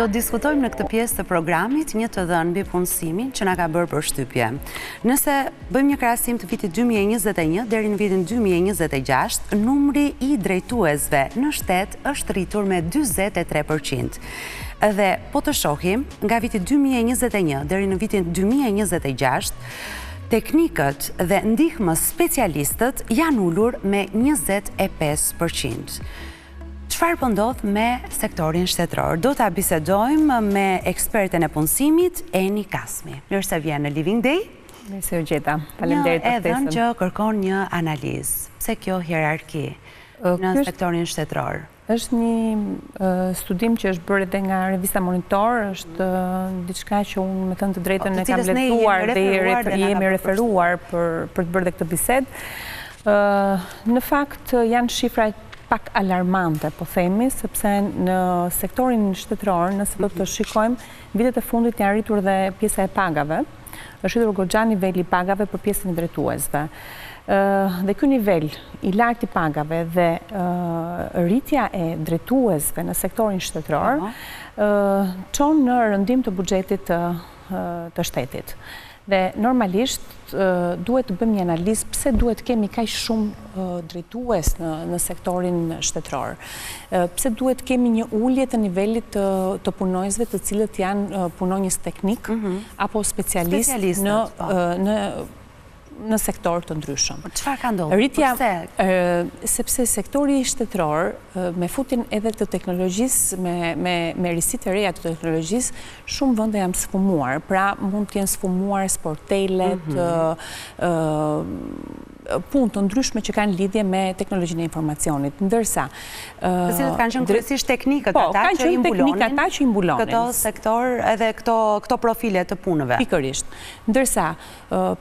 Do të diskutojmë në këtë pjesë të programit një të dhënë mbi punësimin që na ka bërë përshtypje. Nëse bëjmë një krahasim të vitit 2021 deri në vitin 2026, numri i drejtuesve në shtet është rritur me 43%. Dhe po të shohim, nga viti 2021 deri në vitin 2026, teknikët dhe ndihmës specialistët janë ulur me 25%. Çfarë po ndodh me sektorin shtetëror? Do ta bisedojmë me eksperten e punësimit, Eni Kasmi. Mirë se vjen në Living Day. Mirë se ju gjeta. Faleminderit për ftesën. Një e dhënë që kërkon një analizë. Pse kjo hierarki në sektorin shtetëror? Është një studim që është bërë edhe nga revista Monitor, është diçka që unë me thënë të drejtën e kam lexuar dhe i jemi referuar për të bërë dhe këtë bisedë. Në fakt janë shifra pak alarmante, po themi, sepse në sektorin shtetëror, nëse do të shikojmë, vitet e fundit janë rritur dhe pjesa e pagave, është rritur goxha niveli i pagave për pjesën e drejtuesve. Dhe ky nivel i lartë i pagave dhe rritja e drejtuesve në sektorin shtetëror çon në rëndim të buxhetit të shtetit. Dhe normalisht duhet të bëjmë një analizë pse duhet të kemi kaq shumë drejtues në në sektorin shtetëror. Pse duhet të kemi një ulje të nivelit të të punonjësve të cilët janë punonjës teknikë mhm. apo specialistë në po. në në sektorë të ndryshëm. Po çfarë ka ndodhur? Rritja, Përse? Sepse sektori shtetëror, me futjen edhe të teknologjisë, me, me, me risitë e reja të teknologjisë, shumë vende janë sfumuar. Pra, mund të jenë sfumuar sportelet, mhm. punë të ndryshme që kanë lidhje me teknologjinë e informacionit. Ndërsa... Të cilët kanë qenë kryesisht teknikët po, ata që i mbulonin, ata që i mbulonin këto sektorë edhe këto, këto profile të punëve. Pikërisht. Ndërsa,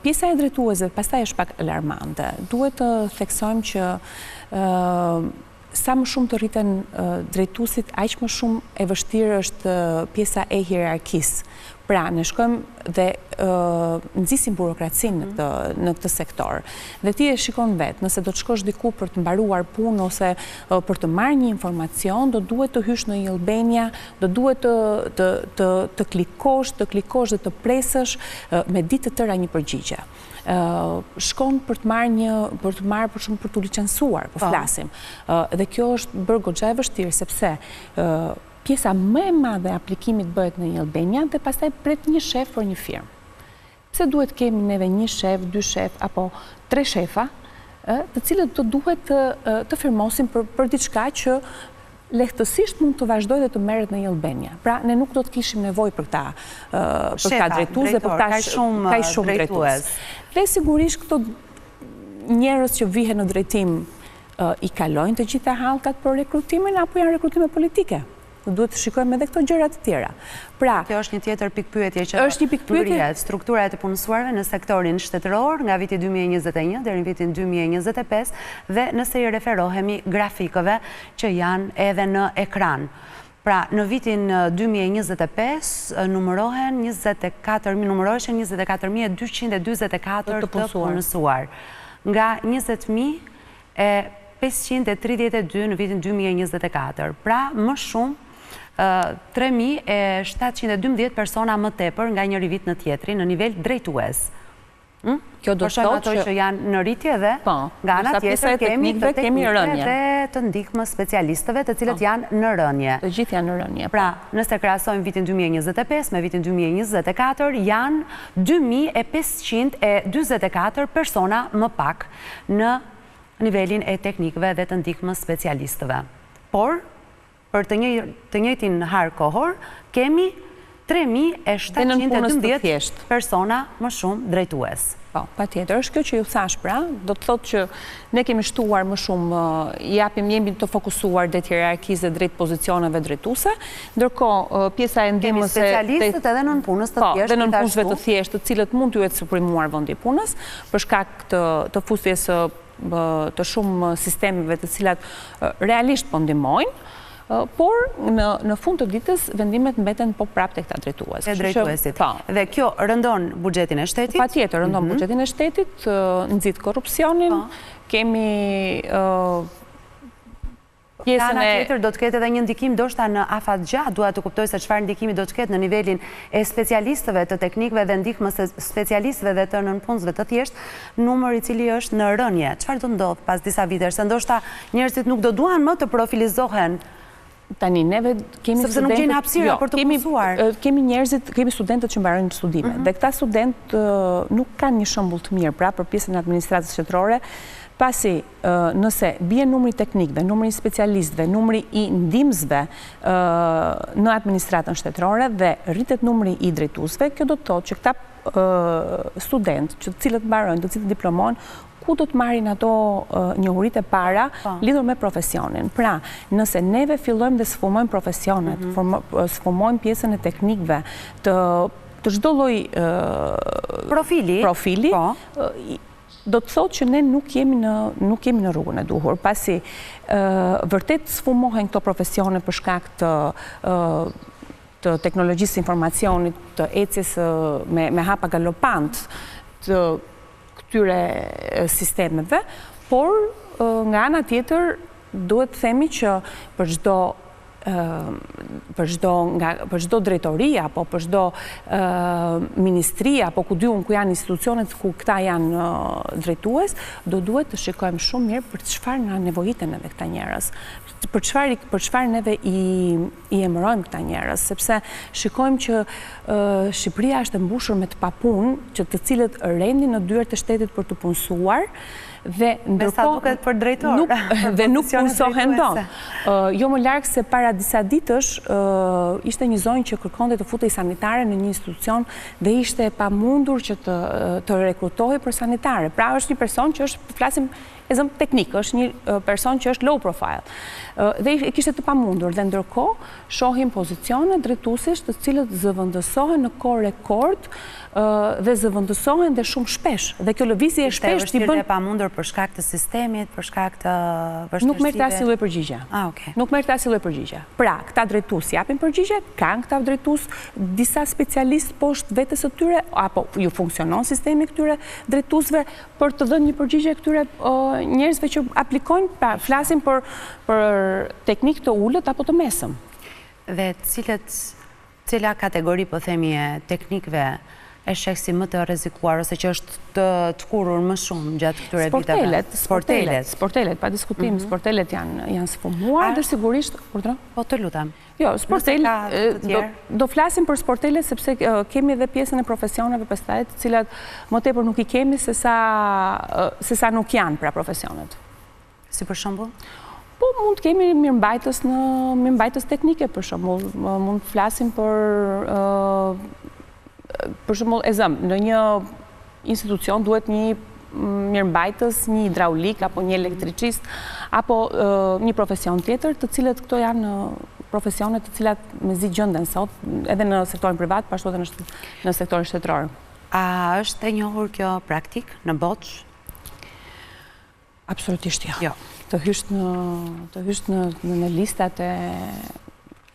Pjesa e drejtuesve pastaj është pak alarmante. Duhet të theksojmë që sa më shumë të rriten drejtuesit, aq më shumë e vështirë është pjesa e hierarkisë. Pra, ne shkojmë dhe nxisim burokracinë në këtë në këtë sektor. Dhe ti e shikon vetë, nëse do të shkosh diku për të mbaruar punë ose për të marrë një informacion, do duhet të hysh në e-Albania, Do duhet të të të të klikosh, të klikosh dhe të presësh me ditë të tëra një përgjigje. Shkon për të marrë një për të marrë për shembull për t'u licencuar, po, po flasim. Dhe kjo është bërë goxha e vështirë sepse pjesa më e madhe e aplikimit bëhet në e-Albania dhe pastaj pret një shef për një firmë. Pse duhet të kemi neve një shef, dy shef apo tre shefa, ë, të cilët do duhet të të firmosin për për diçka që lehtësisht mund të vazhdojë dhe të merret në e-Albania. Pra, ne nuk do të kishim nevojë për këta për këta drejtues dhe për këta kaq shumë kaq shumë drejtues. Dhe sigurisht këto njerëz që vihen në drejtim i kalojnë të gjitha hallkat për rekrutimin apo janë rekrutime politike? Duhet të shikojmë edhe këto gjëra të tjera. Pra, kjo është një tjetër pikëpyetje që është një pikëpyetje struktura e të punësuarve në sektorin shtetëror nga viti 2021 deri në vitin 2025 dhe nëse i referohemi grafikëve që janë edhe në ekran. Pra, në vitin 2025 numërohen 24 numëroheshin 24244 të punësuar nga 20532 në vitin 2024. Pra, më shumë 3712 persona më tepër nga njëri vit në tjetrin në nivel drejtues. Hm? Kjo do të thotë që janë në rritje dhe po, nga ana tjetër kemi të teknikëve dhe të ndihmës specialistëve të cilët po. janë në rënie. Të gjithë janë në rënie. Po. Pra, nëse krahasojmë vitin 2025 me vitin 2024, janë 2544 persona më pak në nivelin e teknikëve dhe të ndihmës specialistëve. Por, për të një, të njëjtin hark kohor, kemi 3712 persona më shumë drejtues. Po, patjetër, është kjo që ju thashë pra, do të thotë që ne kemi shtuar më shumë, japim, jemi të fokusuar drejt hierarkisë dhe drejt pozicioneve drejtuese, ndërkohë pjesa e ndihmës se specialistët edhe nëpunës të po, thjeshtë, dhe nëpunësve të thjeshtë, të cilët mund t'ju jetë suprimuar vendi i punës, për shkak të të futjes së të shumë sistemeve të cilat realisht po ndihmojnë, por në në fund të ditës vendimet mbeten po prapë te këta drejtues. Te drejtuesit. Po. Dhe kjo rëndon buxhetin e shtetit? Patjetër, rëndon mhm. buxhetin e shtetit, nxit korrupsionin, po. kemi. Nga ana tjetër do të ketë edhe një ndikim ndoshta në afatgjatë, dua të kuptoj se çfarë ndikimi do të ketë në nivelin e specialistëve, të teknikëve dhe ndihmës specialistëve dhe të nëpunësve të thjeshtë, numër i cili është në rënie. Çfarë do ndodhë pas disa vitesh, se ndoshta njerëzit nuk do duan më të profilizohen Tani, neve kemi Sepse nuk gjejnë hapësira jo, për të punësuar. Kemi njerëzit, kemi studentët që mbarojnë studimet. Mhm. Dhe këta studentë nuk kanë një shembull të mirë, pra për pjesën e administratës shtetërore, pasi nëse bie numri i teknikëve, numri i specialistëve, numri i ndihmësve në administratën shtetërore dhe rritet numri i drejtuesve, kjo do të thotë që këta studentë, që të cilët mbarojnë, të cilët diplomohen, ku do të marrin ato njohuritë e para po. lidhur me profesionin. Pra, nëse neve fillojmë dhe sfumojmë profesionet, mhm. sfumojmë pjesën e teknikëve, të të çdo lloj profili, profili po. do të thotë që ne nuk jemi në nuk jemi në rrugën e duhur, pasi vërtet sfumohen këto profesione për shkak të të teknologjisë së informacionit, të ecjes me me hapa galopantë të këtyre sistemeve, por nga ana tjetër duhet të themi që për çdo për çdo nga për çdo drejtori apo për çdo ministri apo ku di unë ku janë institucionet ku këta janë drejtues, do duhet të shikojmë shumë mirë për çfarë na nevojiten edhe këta njerëz. Për çfarë për çfarë neve i i emërojmë këta njerëz, sepse shikojmë që Shqipëria është e mbushur me të papunë, që të cilët rendin në dyert e shtetit për t'u punësuar dhe ndërkohë duket për drejtor, nuk dhe nuk punësohen dot. Jo më larg se para disa ditësh ishte një zonjë që kërkonte të futej sanitare në një institucion dhe ishte e pamundur që të të rekrutohej për sanitare. Pra është një person që është flasim e zëmë teknik, është një person që është low profile. Dhe e kishte të pamundur dhe ndërkohë shohim pozicione drejtuesish të cilët zëvendësohen në kohë rekord dhe zëvendësohen dhe shumë shpesh. Dhe kjo lëvizje e shpeshtë i bën... Ishte e pamundur për shkak të sistemit, për shkak të vështirësive... Nuk merrte asnjë lloj përgjigje. Ah, okay. Nuk merrte asnjë lloj përgjigje. Pra, këta drejtues japin përgjigje, kanë këta drejtues disa specialistë poshtë vetes së tyre, apo ju funksionon sistemi këtyre drejtuesve për të dhënë një përgjigje këtyre njerëzve që aplikojnë, pra flasim për për teknikë të ulët apo të mesëm. Dhe cilët cila kategori po themi e teknikëve e sheh si më të rrezikuar ose që është të tkurrur më shumë gjatë këtyre viteve? Sportelet, sportelet, sportelet, pa diskutim, mhm. sportelet janë janë sfumuar dhe sigurisht, urdhëro? Po të lutem. Jo, sportel, do, do flasim për sportelet sepse kemi edhe pjesën e profesioneve pastaj, të cilat më tepër nuk i kemi se sa, se sa nuk janë pra profesionet. Si për shembull? Po mund të kemi mirëmbajtës në mirëmbajtës teknike për shembull, mund të flasim për për shembull e zëmë, në një institucion duhet një mirëmbajtës, një hidraulik apo një elektricist apo një profesion tjetër, të cilët këto janë profesione të cilat mezi gjenden sot edhe në sektorin privat, po ashtu edhe në, në sektorin shtetëror. A është e njohur kjo praktikë në botë? Absolutisht jo. Jo. Të hysh në të hysh në në listat e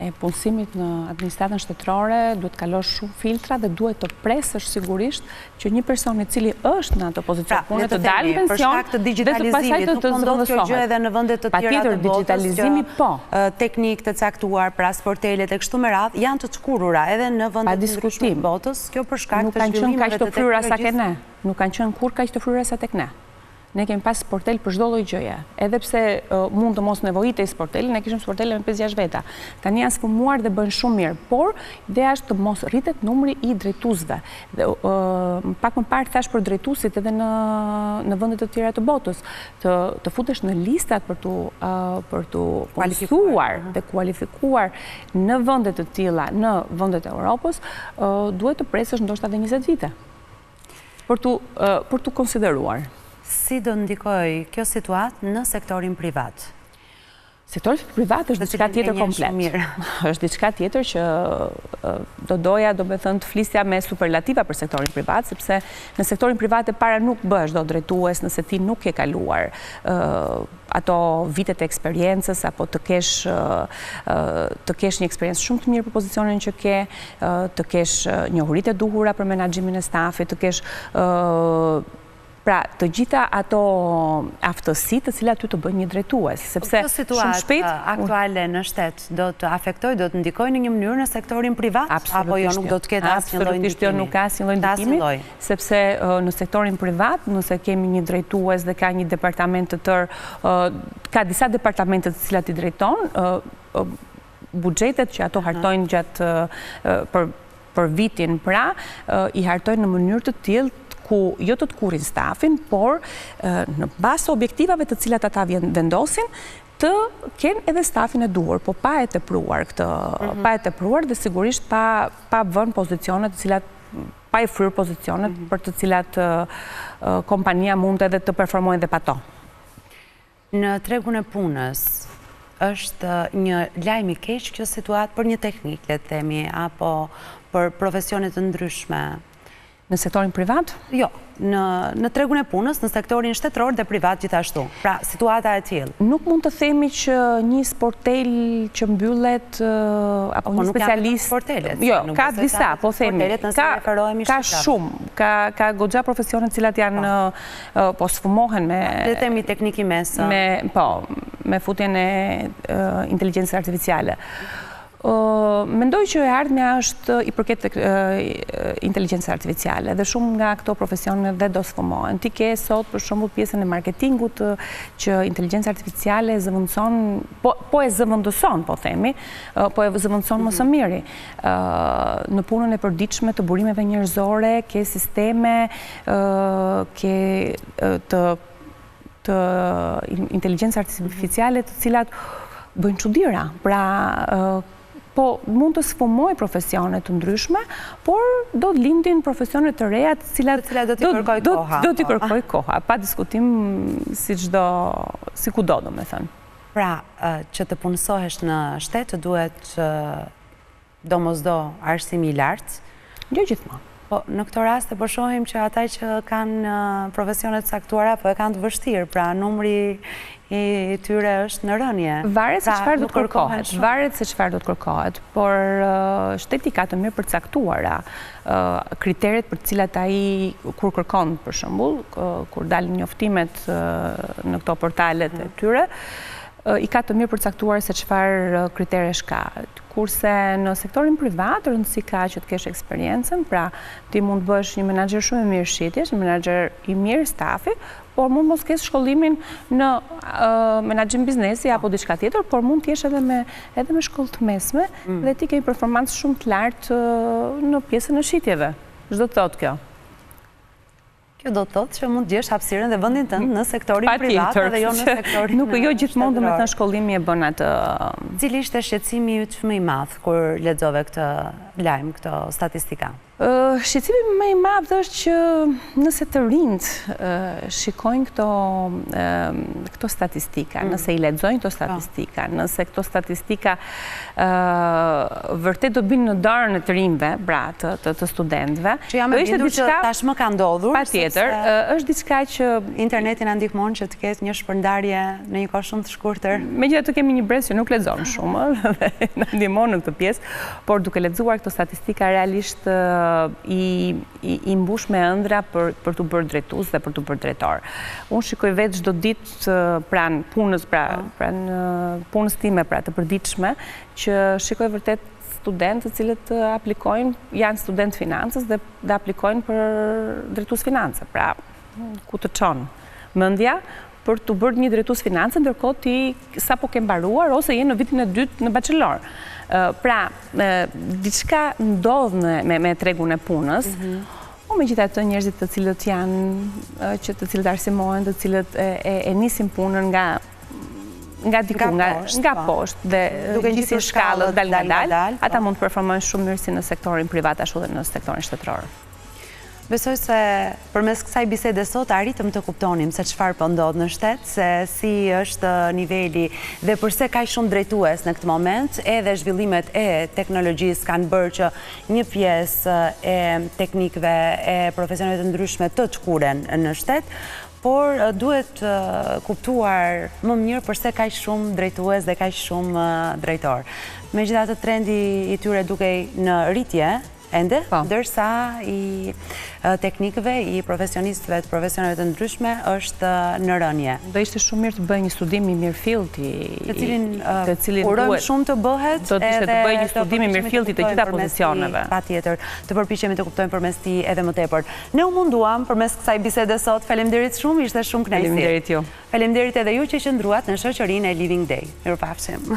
e punësimit në administratën shtetërore, duhet të kalosh shumë filtra dhe duhet të presësh sigurisht që një person i cili është në atë pozicion pra, pune të dalë në pension për shkak të digjitalizimit, nuk po ndodh kjo gjë edhe në vende të tjera të botës. Digjitalizimi po. Teknikë të caktuar, pra sportelet e kështu me radhë janë të tkurrura edhe në vende të ndryshme të botës, kjo për shkak të zhvillimeve të teknologjisë. Nuk kanë qenë kurrë kaq të fryra sa tek ne. Ne kemi pas sportel për çdo lloj gjëje. Edhe pse mund të mos nevojitej sporteli, ne kishim sportele me 5-6 veta. Tani janë sfumuar dhe bëjnë shumë mirë, por ideja është të mos rritet numri i drejtuesve. Dhe pak më parë thashë për drejtuesit edhe në në vende të tjera të botës, të të futesh në listat për t'u për t'u punësuar dhe kualifikuar në vende të tilla, në vendet e Europës, duhet të presësh ndoshta edhe 20 vite. Për t'u për t'u konsideruar. Si do ndikojë kjo situatë në sektorin privat? Sektori privat është diçka tjetër komplet. Është diçka tjetër që do doja, domethënë, të flisja me superlativa për sektorin privat, sepse në sektorin privat e para nuk bëhesh dot drejtues nëse ti nuk ke kaluar ato vitet e eksperiencës apo të kesh të kesh një eksperiencë shumë të mirë për pozicionin që ke, të kesh njohuritë e duhura për menaxhimin e stafit, të kesh. Pra, të gjitha ato aftësi të cilat ty të bëjnë një drejtues, sepse shumë shpejt... Kjo situatë aktuale në shtet do të afektojë, do të ndikojë në një mënyrë në sektorin privat, apo jo nuk do të ketë asnjë lloj ndikimi? Absolutisht jo, nuk ka asnjë lloj ndikimi, sepse në sektorin privat, nëse kemi një drejtues dhe ka një departament të tërë, ka disa departamente të cilat i drejton, buxhetet që ato hartojnë gjatë për për vitin pra, i hartojnë në mënyrë të tillë ku jo të tkurrin stafin, por në bazë të objektivave të cilat ata vendosin, të kenë edhe stafin e duhur, po pa e tepruar këtë, mhm. pa e tepruar dhe sigurisht pa pa vënë pozicione të cilat pa i fryrë pozicionet mhm. për të cilat kompania mund edhe të performojë dhe pa to. Në tregun e punës, është një lajm i keq kjo situatë për një teknik, le të themi, apo për profesione të ndryshme? Në sektorin privat? Jo, në në tregun e punës, në sektorin shtetëror dhe privat gjithashtu. Pra, situata e tillë. Nuk mund të themi që një sportel që mbyllet apo po një specialist... Sportelet, jo, ka disa, po themi. Ka, ka shumë, ka, ka goxha profesione të cilat janë po. po sfumohen me... Le të themi teknik i mesëm. Me, po, me futjen e inteligjencës artificiale. Mendoj që e ardhmja është i përket inteligjencës artificiale dhe shumë nga këto profesione dhe do sfumohen. Ti ke sot për shembull pjesën e marketingut që inteligjenca artificiale e zëvendëson, po, po e zëvendëson, po themi, po e zëvendëson më së mhm. miri. Në punën e përditshme të burimeve njerëzore, ke sisteme, ke të të inteligjencës artificiale të cilat bëjnë çudira. Pra, po mund të sfumojë profesione të ndryshme, por do të lindin profesione të reja të cilat do t'i kërkojë koha. Do t'i po. kërkojë koha, pa diskutim si çdo, si kudo, domethënë. Pra, që të punësohesh në shtet, duhet domosdo arsimi i lartë. Jo gjithmonë. Po, në këto raste po shohim që ata që kanë profesione të caktuara po e kanë të vështirë, pra numri i tyre është në rënie. Varet se pra, çfarë do të kërkohet, varet se çfarë do të kërkohet, por shteti ka të mirëpërcaktuara kriteret për të cilat ai kur kërkon, për shembull, kur dalin njoftimet në këto portalet e tyre, i ka të mirëpërcaktuar se çfarë kriteresh ka. Kurse në sektorin privat, rëndësi ka që të kesh eksperiencën, pra ti mund të bëhesh një menaxher shumë i mirë shitjesh, një menaxher i mirë stafi, por mund mos kesh shkollimin në menaxhim biznesi apo diçka tjetër, por mund të jesh edhe me edhe me shkollë të mesme mm. dhe ti ke një performancë shumë të lartë në pjesën e shitjeve. Ç'do të thotë kjo? Kjo do të thotë që mund të gjesh hapësirën dhe vendin tënd në sektorin privat dhe jo në sektorin Nuk jo gjithmonë domethënë shkollimi e bën atë. Cili ishte shqetësimi yt më i madh kur lexove këtë lajm, këto statistika? Shqetësimi më i madh është që nëse të rinjtë shikojnë këto këto statistika, mm. nëse i lexojnë këto po. statistika, nëse këto statistika vërtet do binë në dorën e të rinjve, pra të, të, të studentëve. Që jam e bindur që tashmë ka ndodhur. Patjetër, është diçka që... Interneti na ndihmon që të ketë një shpërndarje në një kohë shumë të shkurtër. Megjithatë kemi një brez që nuk lexon shumë, dhe na ndihmon në këtë pjesë, por duke lexuar këto statistika realisht i, i, i mbush me ëndrra për, për t'u bërë drejtues dhe për t'u bërë drejtor. Unë shikoj vetë çdo ditë pranë punës, pra, po. pranë punës time, pra të përditshme, që shikoj vërtet studentë të cilët aplikojnë, janë studentë financës dhe, dhe aplikojnë për drejtues finance, pra ku të çon mendja për t'u bërë një drejtues finance, ndërkohë ti sapo ke mbaruar ose je në vitin e dytë në bachelor. Pra, diçka ndodh me, me tregun e punës, mhm. Po megjithatë njerëzit të cilët janë, që të cilët arsimohen, të cilët e, e, e nisin punën nga nga diku, nga nga po. poshtë dhe duke ngjitur shkallët dalëngadalë, ata po. mund të performojnë shumë mirë si në sektorin privat ashtu dhe në sektorin shtetëror. Besoj se përmes kësaj bisede sot arritëm të kuptonim se çfarë po ndodh në shtet, se si është niveli dhe përse kaq shumë drejtues në këtë moment, edhe zhvillimet e teknologjisë kanë bërë që një pjesë e teknikëve, e profesioneve të ndryshme të tkurren në shtet, por duhet kuptuar më mirë përse kaq shumë drejtues dhe kaq shumë drejtorë. Megjithatë trendi i tyre dukej në rritje. Ende, po. ndërsa i teknikëve, i profesionistëve të profesioneve të ndryshme është në rënie. Do ishte shumë mirë të bëhej një studim i mirëfilltë i të cilin të cilin urojmë shumë të bëhet, do të ishte të bëhej një studim i mirëfilltë i të gjitha pozicioneve. Patjetër, të përpiqemi të kuptojmë përmes tij edhe më tepër. Ne u munduam përmes kësaj bisede sot. Faleminderit shumë, ishte shumë kënaqësi. Faleminderit ju. Faleminderit edhe ju që qëndruat në shoqërinë e Living Day. Mirupafshim.